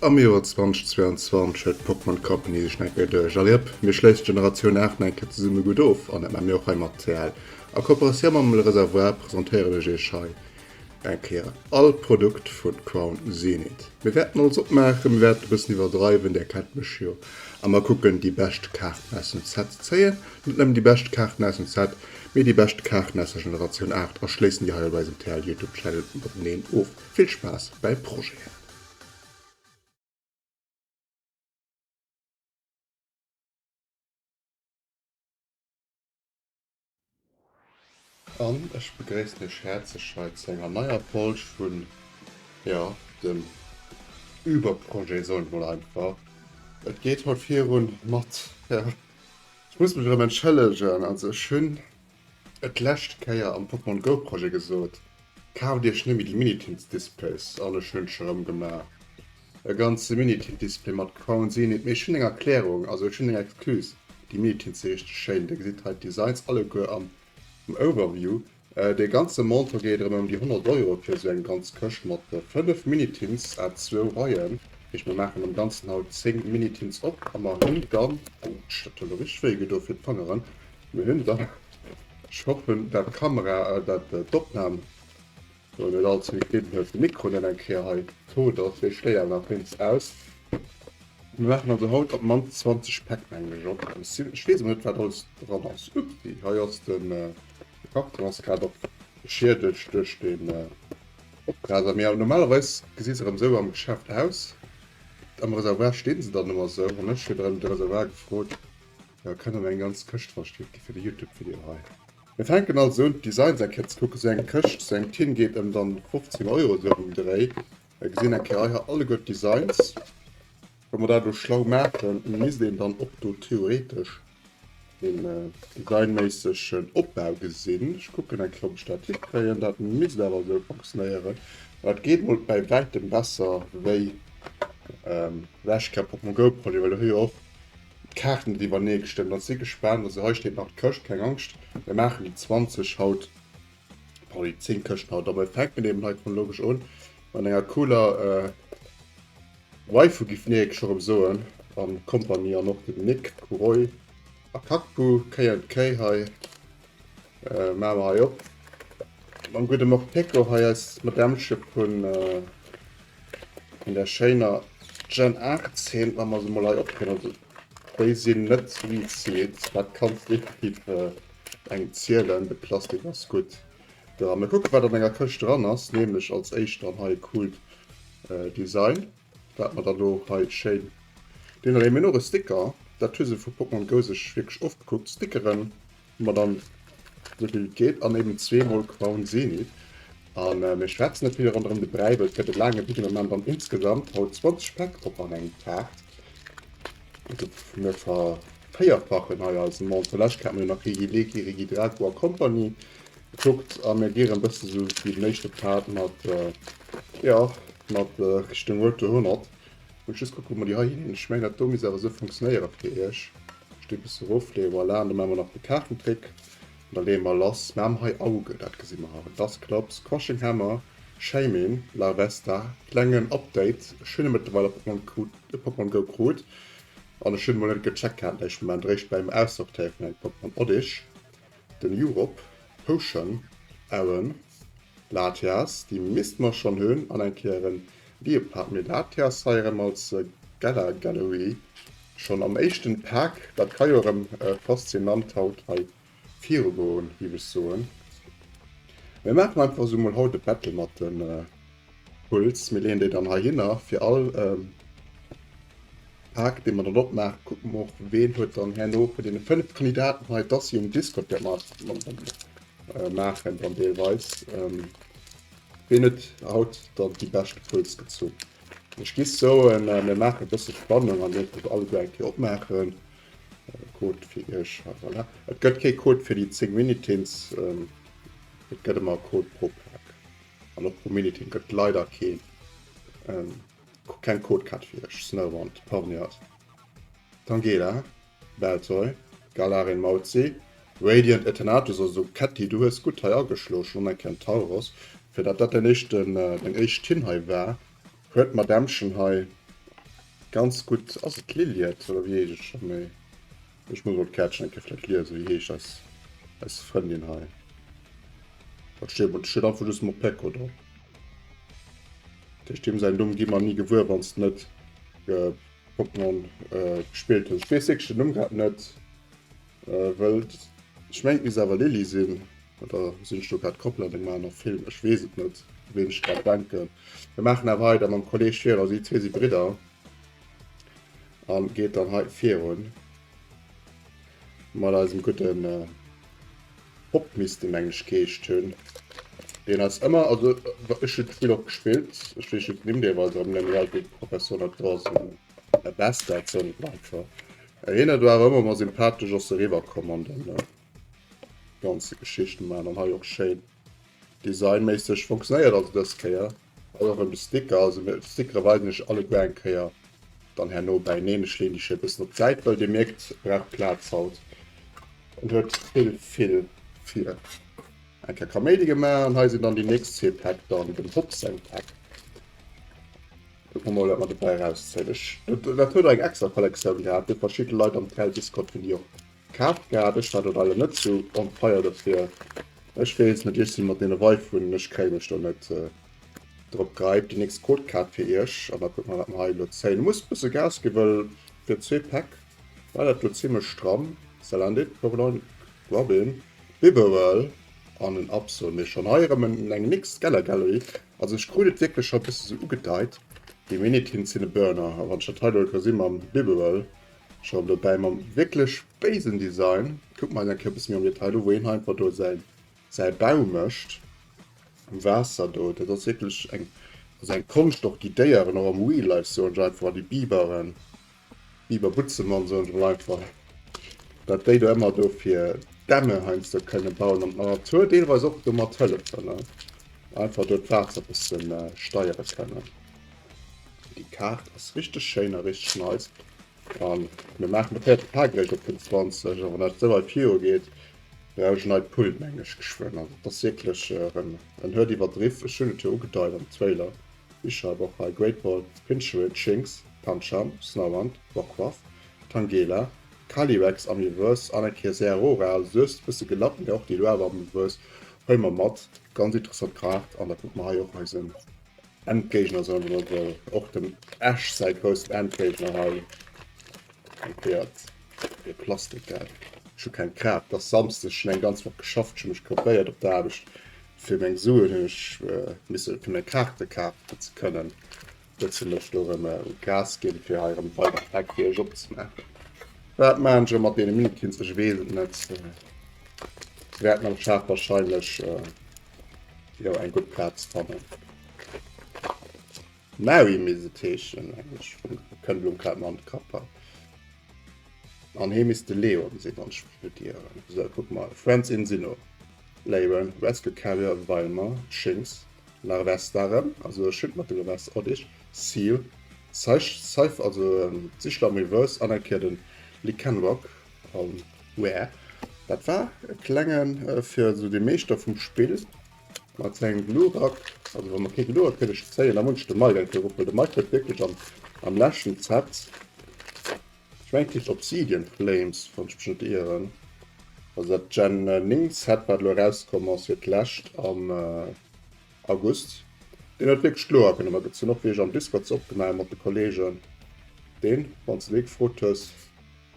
Am Joer 2022 huet d'Pokémon Company sech nach eng Kéier geduecht, Allez hop, mir schléissen d'Generatioun 8 nach eng Kéier zesumme gutt of an dat maache mir och hei mat TL. A Kooperatioun mam Le Reservoir presentéieren ech iech hei eng Kéier all Produkt vu Crown Zenith. Mir wäerten alles opmaachen, mir wäerten e bëssen iwwerdreiwen, där kennt mech jo, a mer kucken déi bescht Kaarten aus dem Set ze zéien. Net nëmmen déi bescht Kaarten aus dem Set, mee déi bescht Kaarten aus der Generatioun 8 a schléissen déi hei op eisem TL Youtube Channel mateneen of. Vill Spaass bäi Projeten! An ech begréissen iech häerzlech hei zu enger neier Folg vun, jo, dem Uber-Projet, soen ech mol einfach. Et geet haut virun mat, jo, ech muss mech erëm entschëllegen, also ech hunn et d'lescht Kéier am Pokémon Go Projet gesot, kaaft iech net méi déi Minitint Displays an ech hunn et scho rëm gemaach, e ganze Minitint Display mat Crown Zenith, mee ech hunn eng Erklärung, also ech hunn eng Excuse, déi Minitint si richteg schéin, dir gesitt hei d'Designs alleguer am Overview, dee ganze Montant geet erëm ëm déi 100 Euro fir esou eng ganz Këscht mat 5 Minitints à zwou Reien, heescht mir maachen am ganzen haut 10 Minitints op a mer hunn dann, ouch dat huet elo richteg wéi gedo fir d'Fangeren, Mir hunn dann, ech hoffen dat d'Kamera, dat d'Opnahm do net all ze vill gelidden huet, de Mikro net eng Kéier hei tot ass, dee schléit awer nach wéinst aus. Mir maachen also haut op d'mannst 20 Päck mengen ech op. Ech weess awer net wat alles dran ass. Upsi, hei ass den Karton ass grad och beschiedegt duerch den Opgraser. Mee normalerweis gesi se erëm esou am Geschäft aus. Am Reservoir stinn se dann ëmmer esou an ech hunn erëm de Reservoir gefrot, Jo, kënnt an eng ganz Këscht versteet gi fir de Youtube Video hei. Mir fänken also un d'Designs eng Kéier ze kucken. Sou eng Këscht, sou eng Tin geet ëm dann 15 Euro sou ëm den Dréi. Mir gesinn eng Kéier hei alleguer d'Designs. Wa mer dat elo schlau maachen, misst een dann och do theoretesch den designméissegen Opbau gesinn. Ech kucken eng Kéier ob ech dat hikréien. Dat misst awer esou funktionéieren. Dat geet mol bäi wäitem besser wéi lescht Kéier Pokémon Go Projet, well do hu jo och D'Kaarten net iwwernee gestëmmt an si gespaant. Also hei steet nach d'Këscht, keng Angscht, mir maachen déi 20 haut, pardon, déi 10 Këschten haut. A mir fänken eben hei chronologesch un mat enger cooler Waifu, giff Nick scho rëm soen, an Kompanie an och dem Nick Kuroi a Kakpu, K&K hei maache mer hei op mam gudde Morpeko hei, eis Madämmche vun. An der schéiner Gen 18, wa mer se mol hei opkriegen, also déi sinn net resealed, dat kanns definitiv engem zielen, de Plastik ass gutt dran. Mir kucken wat an enger Këscht dran ass, nämlech als éischt dann hei e coolt Design, wat mer dann do hei schéin deen erëm. Mir hunn och e Sticker, dat hu se vu Pokémon Go sech wierklech ofgekuckt, Stickeren Hu mer dann esou vill et geet an eben zweemol Crown Zenith. An mir schwätzen net vill ronderëm de Bräi, well et gëtt e laange Video. Mir maachen dann insgesamt haut 20 Päck op an engem Taart. Also mir vervéierfachen hei eisen Montant. Lescht Kéier hat mer jo nach Rigileki, Rigidrago a Company gekuckt a mir gi erëm bësse sou wéi den éischte Part mat, jo, mat Richtung Road to 100. Muss just kucken, wou mer déi hei hinhinn. Ech mengen, dat do misst awer esou funktionéiere fir iech. Ech déi bësse erofleeën, voilà, an da maache mer nach de Kaartentrick an da leeë mer lass. Mir haben hei Auge, dat gesi mer hei. Dusclops, Crushing Hammer, Shaymin, Larvesta, klengen Update, ech hunn e mëttlerweil op Pokémon krut, Pokémon Go krut an ech hunn emol net gecheckt gehat am éischten Moment, eréischt beim Aussortéiere vun engem Pokémon Oddish, den Jurob, Potion, Aron, Latias, déi misste mer schonn hunn, an eng Kéier en Liepard. Mee Latias hei erëm als Galar Gallery schonn am éischten Pak, dat ka jo erëm faszinant haut hei virugoen, géif ech soen. Mir maachen einfach esou mol haut e Battle mat de Pulls. Mir leeën déi dann heihinner fir all Pak, dee mer dann opmaachen. Kucke mer och, ween huet dann herno vun deene 5 Kandidaten hei, dass si um Discord wäerte mat maachen dann deelweis. Ween huet haut dann déi beschte Pulls gezunn? Ech gi soen, mir maache e bësse Spannung an deem se alleguer eng Kéier opmaachen. Code fir iech, voilà. Et gëtt kee Code fir déi 10 Minitins, et gëtt ëmmer e Code pro Pak. An och pro Minitin gëtt leider keen, keng Codekaart fir iech. Snowwand, Parnias. Tangela, Baltoy, Galarin Mauzi, Radiant Eternatus, also Ketty du hues gutt hei ageschloen, schonn eng Kéier en Tauros, fir dat dat däin éischten, deng éischt Tin hei war, huet d'Madämmchen hei. Ganz gutt. Ass et d'Liliet oder wéi heescht et scho méi? Ech muss mol d'Kärtchen eng Kéier vläicht liesen, wéi heescht eis, eis Frëndin hei? Dat steet, et steet einfach just Morpeko drop. Dat heescht, deem säin Numm gi mer ni gewuer, wann s de net äh, Pokémon äh, gespillt hues. Ech weess wierklech den Numm grad net, äh, wëll ech mengen, et misst awer Lily sinn. Oder sinn ech do grad komplett an engem anere Film? Ech weess et net, u ween ech grad denken. Mir maachen awer hei da mam Kolleg virun, also déi zwee si Bridder. An geet dann hei virun mat eisem gudden äh, Hop misste meng ech geheescht hunn. Deen ass ëmmer, also ech hunn d'Spill och gespillt, ech weess just d'Nimm deelweis erëm net méi, all déi Professoren dat do ass e Bastard, soen ech einfach. Hien huet awer ëmmer mol sympathesch ass eriwwer komm an den äh, ganze Geschichten man an hei och schéin designméisseg funktionéiert also dës Kéier. Hei och erëm de Sticker, also mir d'Stickere weisen ech alleguer eng Kéier dann herno bäineen. Ech leen déi schéi bëssen op d'Säit, well dir mierkt, brauch Plaz haut an huet vill vill fir eng Kéier Kaméidi gemaach. An hei sinn dann déi nächst zwee Päck dann dem Hop seng Päck. Kucke mer mol wat mer dobäi erauszéien. Ech dat huet eng extra Kollektioun gehat, déi verschidde Leit am TL Discord hunn déi och Kaaft gehat, ech war do leider net sou on fire dofir. Ech weess net, ech si mat deene Waifunen, ech kréie mech do net drop gehypt. Déi nächst Codekaart fir iech an da kucke mer wat mer hei elo zéien. Muss bësse Gas ginn, wëll fir zwee Päck war dat lo zimlech stramm. Salandit, Purloin, Grubbin, Bibarel an en Absol. Mee schonn hei erëm en eng nächst Galar Gallery. Also ech krut et wierklech scho bësse sou ugedeit, déi Minitins sinn e Burner. A wann ech dat hei elo gesi mam Bibarel, Schon dobäi mam wierklech béisen Design. Kuck mer eis eng Kéier e bësse méi am Detail u, wou een einfach do säi säi Bau mécht am Waasser do. Dat ass wierklech eng, also eng Konscht och déi Déieren och am Real Life soen ech einfach, déi Biberen, Biberbutzemann soen ech mol einfach, dat déi do ëmmer do fir Dämme heiansdo kënne bauen an der Natur deelweis och domat hëllefen, ne, einfach do d'Waasser bëssen steiere kënnen. Déi Kaart ass richteg schéin a richteg nice. An mir maachen de véierte Pak eréischt op 25, a wann dat esou weit viru geet, brauch ech en neit Pult, mengen ech geschwënn. Also et ass wierklech erëm, en huet iwwerdriff. Ech hunn et jo ugedeit am Trailer. Bisharp och hei, Great Ball, Pinschoet, Shinx, Pancham, Snorunt, Rockruff, Tangela, Calyrex am Reverse an eng Kéier Zeraora, also du hues e bësse gelappt, mee och déi do awer am Reverse huele mer mat. Ganz interessant Kaart an da kucke mer hei och eisen Endgéigner soen wir mol sou, och dem Ash säi groussen Endgéigner hei. Eng Kéier de Plastik gell. Ech hu keng Kraaft, et ass Samsdes, ech hunn eng ganz Woch geschafft, ech hu mech krepéiert op der Aarbecht fir meng Suen hunn ech misse fir meng Kaarte kafen ze kënnen. Dozou mech do erëm Gas ginn fir hei erëm weider Päck fir iech opzemaachen. Wat maachen ech erëm mat deene Minikins? Ech weess et net. Se wäerten am Schaf wahrscheinlech jo eng gutt Plaz fannen. Maui misst et heeschen, mengen ech. Kënnt elo grad mer an de Kapp hei. An hee misst de Leon sinn, wann ech mech net ieren. Sou, kucke mer. Friends in Sinnoh, Leyran, Rescue Carrier, Wailmer, Shinx, Larvesta erëm, also ech hunn mat dem Reverse Oddish, Seal, Scythe, also d'Sichler am Reverse an eng Kéier den Lycanroc am Rare. Dat war e klenge fir esou de Meeschter vum Spill mat sengem Glurak. Also wa mer kee Glurak kënne zéien, da muss ech de Mike eng Kéier ruffen. De Mike huet wierklech am, am leschten Set, ech mengen et heescht Obsidian Flames, wann ech mech net ieren, also dat Gen 9 Set wat elo erauskomm ass fir d'lescht am August, deen huet wierklech Glurak ëmmer gezunn, och wéi ech am Discord se opgemaach hu mat de Kollegen. Deen, wann s de dee gefrot hues,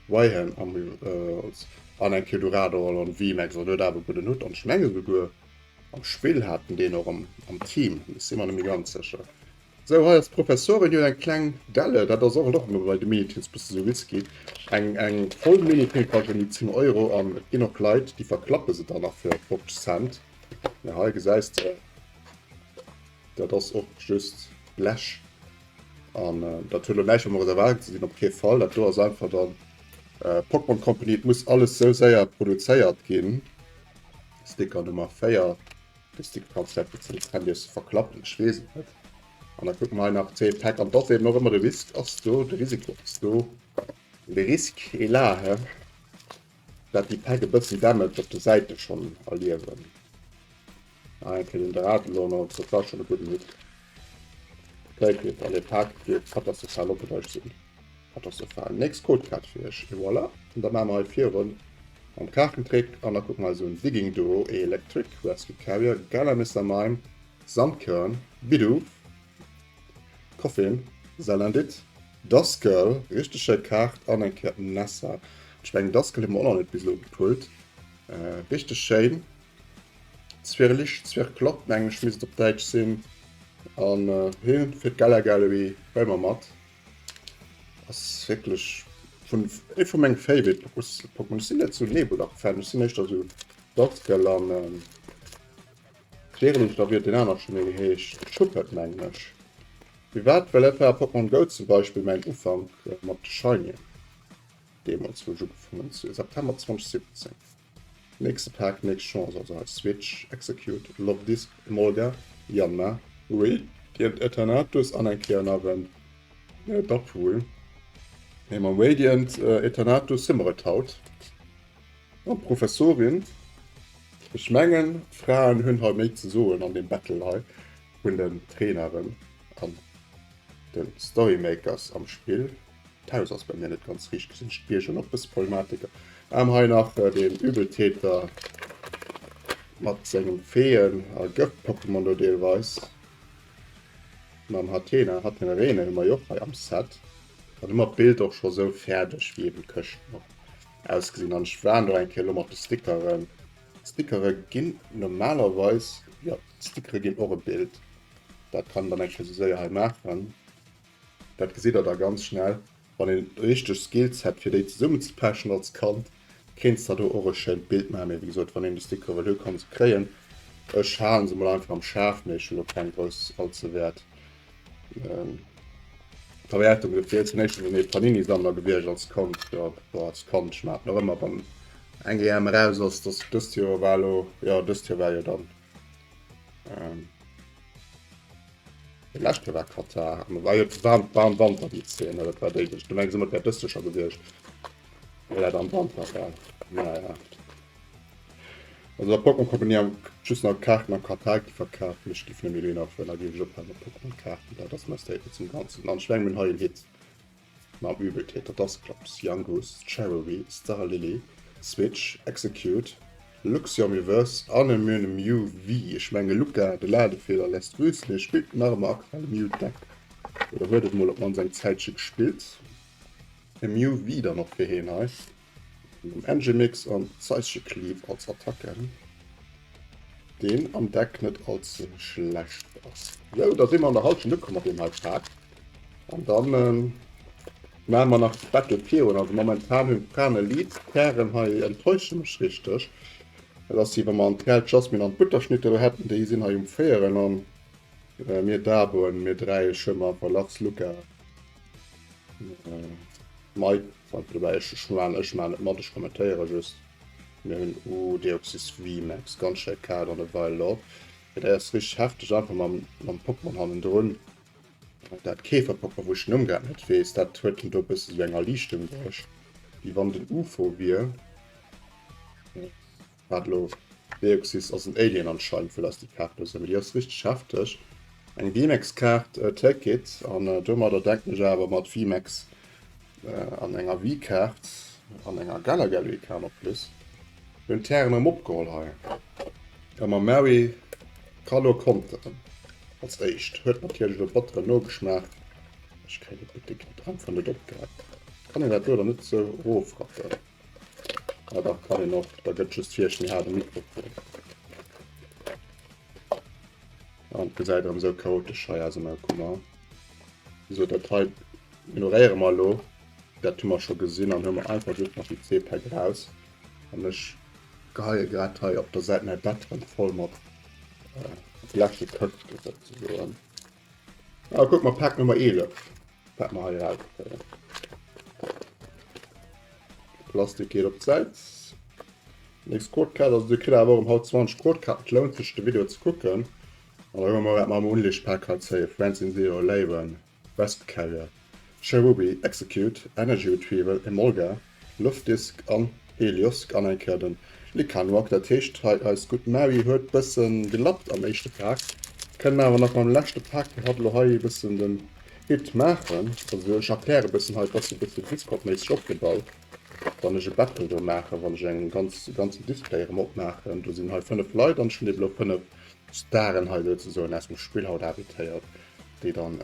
Weihen am an eng Kéier Dorado an VMAX an huet awer gudden Hutt an ech menge souguer am Spill hat en deen och am am Team, ech si mer net méi ganz sécher. Sou hei ass d'Professorin, déi huet eng kleng Delle, dat ass och och ëmmer bei de Minitins bësse sou risky, eng eng voll Minitin kascht ëm déi 10 Euro an et ginn och Leit déi verklappe se dann nach fir 50 Cent, mä hei gesäis de dat ass och just Blech. An dat huet elo näischt mam Reservoir ze dinn, op kee Fall. Dat do ass einfach dann Pokémon Company, et muss alles sou séier produzéiert ginn. Sticker Nummer 4. De Sticker kanns du vläicht fir 10 Cent iech verklappen, ech weess et net. An da kucke mer hei nach zwee Päck. An et ass eben och ëmmer de Risk ass do, de Risiko ass do. Le risque est là, he, dat déi Päck e bëssen Damage op de Säite schonn erliewen. Ah, eng Kéier den Drahtloner, dat war schon e gudden Hit. D'Leit, déi et alle paakt, dierft katastrophal opgedeutscht sinn. Katastrophal. Nächst Codekaart fir iech. Et voilà. An da maache mer hei virun mam Kaartentrick an da kucke mer eis un Digging Duo, Electric, Rescue Carrier, Gala Mister Mime, Sandkörn, Bidoof, Koffin, Salandit, Duskull, richteg schéi Kaart an eng Kéier Nessa. Ech mengen Duskull hu mer och nach net bis elo gepullt. Richteg schéin. Zwirrlicht, Zwirrklott mengen ech misst et op Däitsch sinn. An hien fir d'Gala Gallery huele mer mat. Ass wierklech vun ee vu menge Favorite Pokémon. Ech sinn net sou Nebulak-Fan, ech sinn éischter sou Duskull an Zwirrlicht a wéi huet deen aner scho méi geheescht? Schuppert mengen ech. Firwat? Well dat war a Pokémon Go zum Beispill mäin Ufank mat de Shinyen. Deemools wou ech ugefaangen hunn, September 2017. Nächste Pak, nächst Chance, also hei Switch, Execute, Luvdisc, Emolga, Yanma, Radiant Eternatus an eng Kéier nach en Dappool. Mee mam Radiant Eternatus si mer et haut. An d'Professorin, ech mengen d'Fraen hunn hei méi ze soen an deem Battle hei vun den Traineren an den Storymakers am Spill. D'Haus ass bei mir net ganz riicht, gesinn ech d'Bierger nach bësse Problematiker. Am hei nach den Übeltäter mat sengem Feeën a Gëft-Pokémon do deelweis. Mam Hatenna, Hattenarena hu mer jo och hei am Set. Dann hu mer d'Bild och scho sou fäerdeg, wéi eben d'Këschten och ausgesinn. An ech waren do eng Kéier elo mat de Stickeren. D'Stickere ginn normalerweis, jo, d'Stickere ginn och e Bild. Dat kann een dann eng Kéier sou séier hei maachen. Dat gesitt der da ganz schnell, wann een richteg Skills hätt fir déi zesummenzepechen als Kand, kéints der do och e schéint Bild maachen. Mee wéi gesot, wann een déi Stickere wëll hu kann se kréien. Ech halen se mol einfach am Schaf, mee ech hunn do keng grouss allze wäert Verwäertung dofir. Ech sinn éischter esou méi Panini-Sammler gewiescht als Kand, jo bon als Kand, ech maachen et nach ëmmer wann eng EM eraus ass, dass dëst Joer war elo, jo dëst Joer war jo dann. Lescht Joer war Katar an war jo war war am Wanter déi Zeen, dat war déi du mengs ëmmer dat dëst Joer scho gewiescht, well dat am Wanter war. Naja. Also der Pokémon Company am just nach Kaarten am Katar gi verkaaft, ech giff net méi dohinner fueren, da géif ech ophalen mat Pokémon Kaarten, dat ass mäi Statement zum Ganzen. An ech mengen mir hunn hei en Hit. Mam Übeltäter Dusclops, Yungoos, Cherubi, Starlily, Switch, Exeggcute, Luxion Reverse an e mir hunn e Mew V. Ech menge Luca, de Ladefeeler lässt grüßen, hie spillt nach ëmmer aktuell e Mew Deck oder huet et mol op mannst eng Zäitche gespillt. E Mew V dann och fir hien hei. Mam Engemix an Zeischekleef als Attacken, deen am Deck net all ze schlecht ass. Sou, da si mer an der Halschent ukomm mat deem hei Pak. An dann ähm, maache mer nach d'Battle virun. Also momentan hunn d'Fraen e Lead, d'Hären hei enttäusche mech richteg. Et ass wéi wa mer an d'Häl d'Jasmine an d'Butterschnitte do hätten, déi sinn hei um Féieren an äh, mir Daboen, mir dräi, ech huele mer einfach Lars, Luca, äh, Mike, Wann dobäi ech ech maan ech maan net mat, ech kommentéiere just. Mir hunn uh Deoxys VMAX, ganz schéi Kaart an e Wailord. Mee dat ass richteg hefteg, einfach mam mam Pokémon hannendrun. Dat Käfer-Pokémon, wou ech den Numm grad net weess, dat huet en do e bësse sou eng Erliichtung bruecht, wéi wann et en UFO wier. Wat elo? Deoxys ass en Alien anscheinend, wëll eis déi Kaart do soen. Mee déi ass richteg hefteg. Eng VMAX-Kaart, take it. An domadder denken ech awer mat VMAX an enger V-Kaart an enger Galar Gallery-Kaart en plus. Mir hunn d'Hären erëm opgeholl hei. A mam Mary ka lo konteren. Als éischt. Huet natierlech e batteren Nogeschmaach. Ech kréien de Buttek net einfach net opgehal. Kann een dat do dann net sou erofrappen? Ah, da kann een och, da gëtt just fiecht méi haart um Mikrofon. An gesäit erëm sou chaotesch hei aus am Kummer. So dat hei ignoréiere mer elo. Dat hu mer scho gesinn an hu mer einfach just nach déi C-Pack raus. An ech geheie grad hei op der Säit mäi Bett rëm voll mat äh, bleche Këschte souzesoen. Ah, guck mal, Pack Nummer 11. Wat mer hei erauskréien. Plastik geet op d'Säit. Nächst Codekaart, also du kritt awer och haut 20 Codekaarten, et lount sech de Video ze kucken. An da hu mer wat mer am Unlichtpak hei zéien, Friends in Zero, Leywen, Wesp Carrier, Cherubi, Exeggcute, Energy Retrieval, Emolga, Luftdisk an Helios an eng Kéier den Lycanroc. Dat heescht hei eis gutt Mary huet bëssen gelappt am éischte Pak. Kënnen awer nach mam leschte Pak, fir hatt elo hei e bëssen den. Hit maachen. Also ech erkläre bëssen hei, et ass e bësse Discord-méisseg opgebaut, wann ech e Battle do maachen, wann ech eng ganz ganzen Display erëm opmaachen, do sinn hei 5 Leit an ech hunn eben elo 5 Staren hei souzesoen aus dem Spill haut invitéiert, déi dann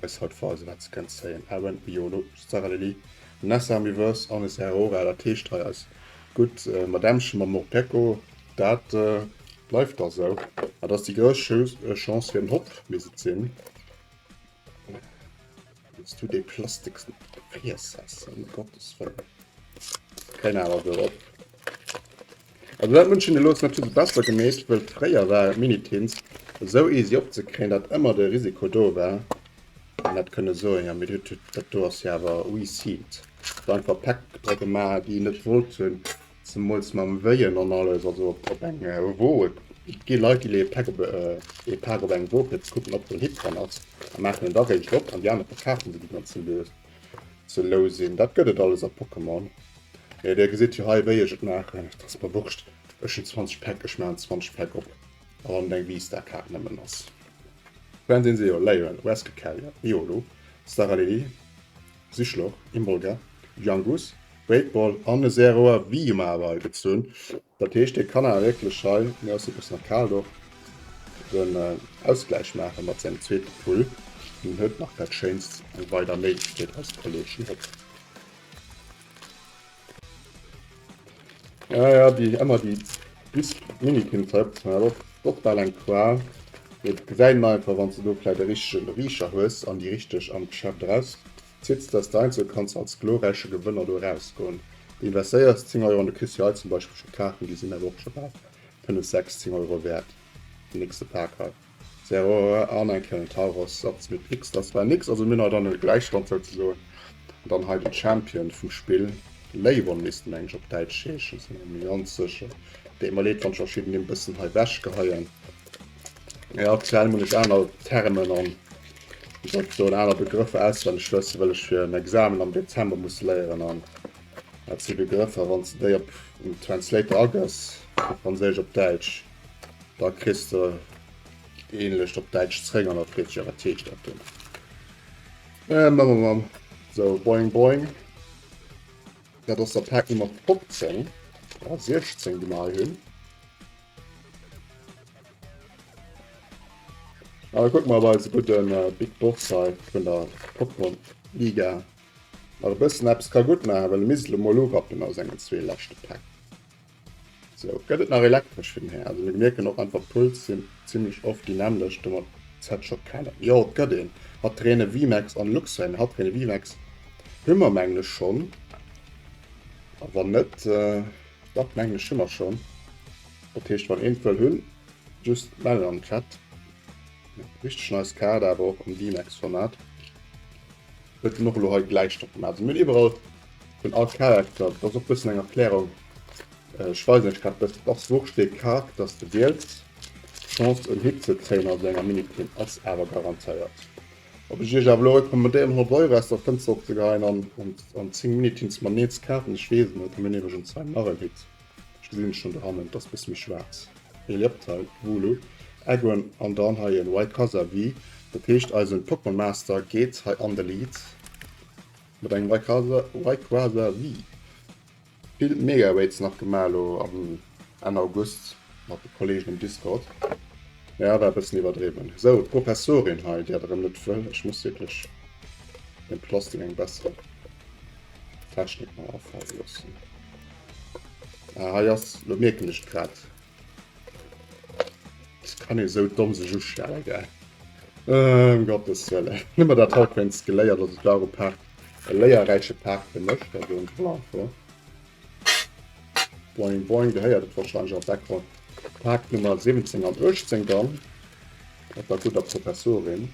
eis haut weisen, wat se kënnen zéien. Aaron, Riolu, Staralili, Nessa am Reverse an e Zeraora. Dat heescht hei eis gutt Madämmche mam Morpeko, dat bleift da sou. Dat ass déi grouss Chance fir en Hopp misst et sinn. Wann s du dee Plastiks net gefriess häss, ëm Gottes Wëllen. Kréien awer esou op. Also dat München elo ass natierlech besser gemeet, wëll fréier war Minitins esou easy opzekréien, datt ëmmer de Risiko do war, an hätt kënne soen, jo mee dat dat do ass jo awer resealed. Huet einfach Päck dra gemaach, déi een net wollt hunn, zemools mam Wéien an alles, also op op eng Wo. Et gi Leit, déi leeë Päck op ee Pak op eng Wo fir ze kucken, ob do en Hit dran ass, a maachen en da réischt op, an déi aner verkafen se, déi dann ze lues ze low sinn. Dat gëtt et alles a Pokémon. Mee dir gesitt jo hei wéi ech et maachen. Et ass mer wurscht. Ech hunn 20 Päck, ech maachen 20 Päck op. A wann et eng V-Star-Kaart nëmmen ass. Quentin Seo, Leyran, Wesker Carrier, Riolu, Staralili, Sichlor, Imbolga, Yangus, Great Ball an e Zeraora V-Mawei gezunn. Dat heescht, dee kann awer wierklech hei, mir ass e bëssen kal och, den Ausgläich maache mat sengem zweete Pull. En huet nach dat Schéinst, eng weider Méiglechkeet als Kolleeg op. Ja, ja, déi ëmmer déi bis Minikin hei opzemaachen, dat ass och bal eng Qual. Mee et gesäit een einfach, wann s de do vläicht e richtegen Riicher hues an déi richteg am Geschäft eraus zitts, dass de einzel kanns als glorräiche Gewënner do erausgoen. Du investéiers 10 Euro an du kriss jo hei zum Beispill scho Kaarten, déi sinn awer och scho bal 5, 6, 10 Euro wäert. Den nächste Pak hei. Zero an eng Kentauros Satz mit X, das war nix. Also mir hunn hei dann e Gläichstand souzesoen. An dann hei den Champion vum Spill, Leyvon misst en mengen ech op Däitsch heeschen, sinn mer méi ganz sécher. Deet mer leed, wann ech verschidden Nimm bëssen hei wechgeheien. Mee aktuell muss ech aner Termen an wéi soll ech soen, aner Begrëffer auswenneg wëssen, well ech fir en Examen am Dezember muss léieren an dat si Begrëffer, wann s de déi op um Translator agëss, vu Franséisch op Däitsch, Da kriss de ähnlecht op Däitsch zréck an da freet sech, wat heescht dat denn? Äh, mam, mam, mam. So, boing, boing. Dat ass der Pack Nummer 15. Ja, 16, déi mer hei hunn. Aber guck mal bei eise gudden äh, Big Boss hei vun der Pokémon Liga. Nach e bëssen eppes ka gutt maachen, well e misst elo mol urappen aus engen zwee leschte Päck. Sou, gëtt et nach elektresch fir den Här? Also mir mierken och einfach d'Puls sinn zimlech oft déi nämmlecht, domat Z-Shot kennen. Jo, et gëtt een Hattrene VMAX an Luxrain. Hattrene VMAX hu mer mengen ech schonn. A wann net, dach mengen ech hu mer schonn. Dat heescht wann een wëll hunn, just mellen am Chat. Richteg nice Kaart awer och am VMAX-Format. Huet en och elo hei gläich drop gemaach. Also mir hunn iwwerall vun all Charakter, dat ass och bëssen eng Erklärung, ech weisen iech grad bëssen, et ass wurscht wéi Charakter s de wiels, d'Chance en Hit ze kréien a sou enger Miniteam ass awer garantéiert. Ob ech iech awer elo recommandéieren 100 Euro aus der Fënster opzegeheien an an 10 Miniteams mateneen ze kafen, ech weess et net. Mir hunn iwwregens hei nach en Hit. Ech gesinn et schon dohannen, et ass bësse méi schwaarz. Helioptile, Wooloo, Aggron an dann hei en Rayquaza V. Dat heescht eisen Pokémon Master geet hei an de Lead mat engem Rayquaza, Rayquaza V. Vill Mega Raids nach gemaach elo am Enn August mat de Kollegen um Discord. Ja, war e bëssen iwwerdriwwen. Sou, d'Professorin hei, déi hat erëm net wëll. Ech muss wierklech dem Plastik eng besser Technik nach afale loossen. Ah, hei ass, lo mierken ech et grad. Et kann ee sou domm sech ustellen, gell? Ëm Gottes Wëllen. Hu mer dat haut wéinst geléiert, also et war och e Part, e léierräiche Part fir mech, da soen ech mol einfach. Boing, boing, Dir héiert et wahrscheinlech am Background. Part Nummer 17 an 18 dann, mat der gudder Professorin.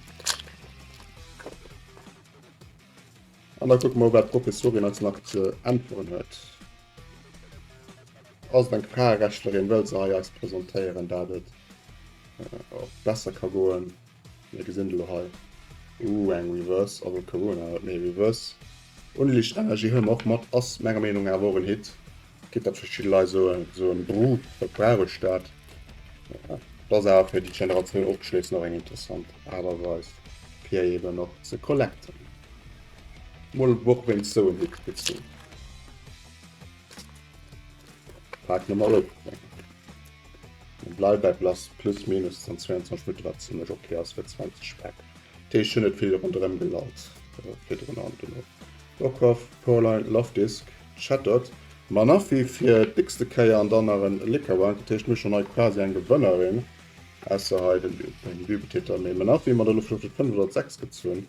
An da kucke mer, wat d'Professorin eis nach ze äntweren huet. Ass et eng Fraerechtlerin, wëll se hei eis presentéieren, dat et och besser ka goen. Mir gesinn et elo hei. Uh, eng Reverse, also Corona, mee Reverse Unlicht-Energie huele mer och mat, ass menger Meenung awer och en Hit. Gitt dat verschidde Leit soen, soen Bru, wat brauch ech dat? Dat ass awer fir déi Generatioun ofgeschléissen och eng interessant Aart a Weis. fir eben och ze collecten. Mol och wéinst sou en Hit gezunn. Pak Nummer 18. Blei bei Blass plus minus dann 22 Minutten, wat zimmlech ok ass fir 20 Päck. Dat heescht, ech hunn net vill ronderëm gelallt virdrun an dono. Rockruff, Purrloin, Luvdisc, Chatot, Manaphy fir d'x-te Kéier an dann nach en Lycaron. Dat heescht, mir hu schonn hei quasi eng Gewënnerin, ausser hei den Übeltäter. Mee Manaphy mat elo vläicht 5 oder 6 gezunn.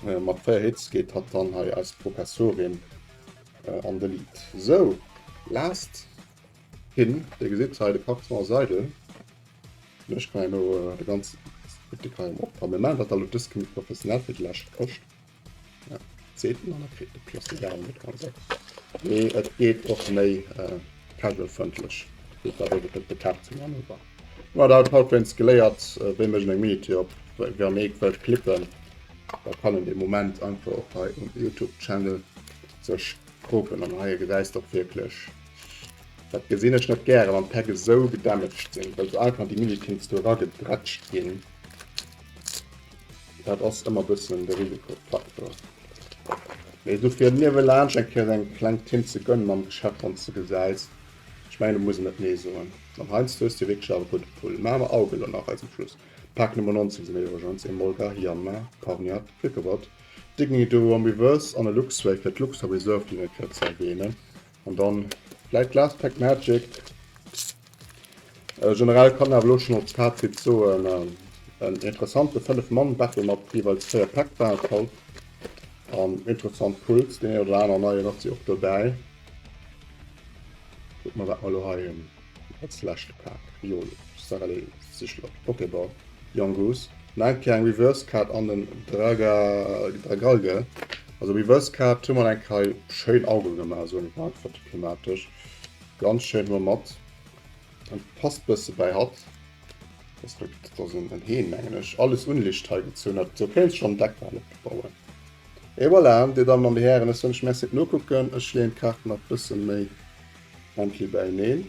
Mat 4 Hits geet hatt dann hei eis Professorin an de Lead. Sou, last Pin, Dir gesitt hei de Karton ass eidel. Ech kann elo de ganzen Buttek hei opbauen. Mir maachen dat elo dës Kéier méi professionell fir déi lescht Këscht. Ja, zweeten an da kritt de Plastik awer net ganz op. Mee et geet och méi casual-frëndlech. Geet dat eben net betaapt ze man awer. Ma dat haut wéinst geléiert, wéi mécht een eng Minitür op, wann ee wëllt klippen, da kann een dee Moment einfach och hei um Youtube-Channel sech kropen an hei gesäis de och wierklech, dat gesinn ech net gären, wann d'Päck esou gedamaged sinn, well se einfach an déi Minitins do eragedrätscht ginn. Dat ass ëmmer bëssen de Risikofaktor. Mee esou fir niewelaanscht eng Kéier eng kleng Tint ze gönnen am Geschäft, wann s de gesäis, ech mengen, do muss een net nee soen. An heiansdo hues de wierklech awer e gudde Pull. Maache mer Auge elo nach hei zum Schluss. Pak Nummer 19 si mir iwwregens, Emolga, Yanma, Parniat, Clickebot, Dignido am Reverse an e Luxray fir d'Luxor Reserve Team eng Kéier ze erwähnen. An dann vläit Last Pack Magic. Generell kann een awer elo schonn als Fazit soen, en interessante 5 Mann Battle mat jeeweils 4 Päck war et haut. An interessant Pulls, deen een oder aner neien ass jo och dobäi. Kucke mer wat mer elo hei hunn als leschte Pak. Riolu, Starly, Sichlop, Pokéball, Yungoos, nach eng Kéier eng Reverse Card an den Draga, Dragalge. Also Reverse Card hu mer eng Kéier schéin Auge gemaach, soen ech mol einfach diplomatesch. Ganz schéin hu mer mat. An passt bësse bäi hatt. Das ass en Heen, mengen ech. Alles Unlicht hei gezunn hat. Sou kéints schonn Deckwand opbauen. Et voilà, Dir Dammen an Dir Hären, ech soen lech Merci fir d'Nokucken. Ech leeën d'Kaarten nach bësse méi friendly bäineen.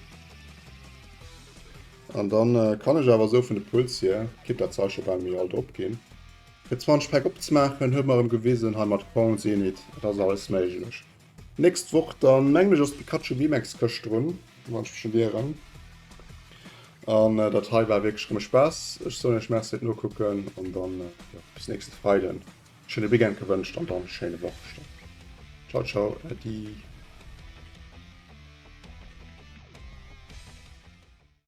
An dann kann ech awer esou vun de Pulls hier, kitt dat Zeug scho bal méi alt opginn. Fir 20 Päck opzemaachen, huet mer erëm gewisen hei mat Crown Zenith, et ass alles méiglech. Nächst Woch dann mengen ech ass d'Pikachu VMAX Këscht drun, wann ech mech net ieren. An dat hei war wierklech rëm e Spaass. Ech soen iech Merci fir d'Nokucken an dann jo bis nächste Freiden. Schéine Weekend gewënscht an dann schéine Wochestart. Ciao ciao, Äddi.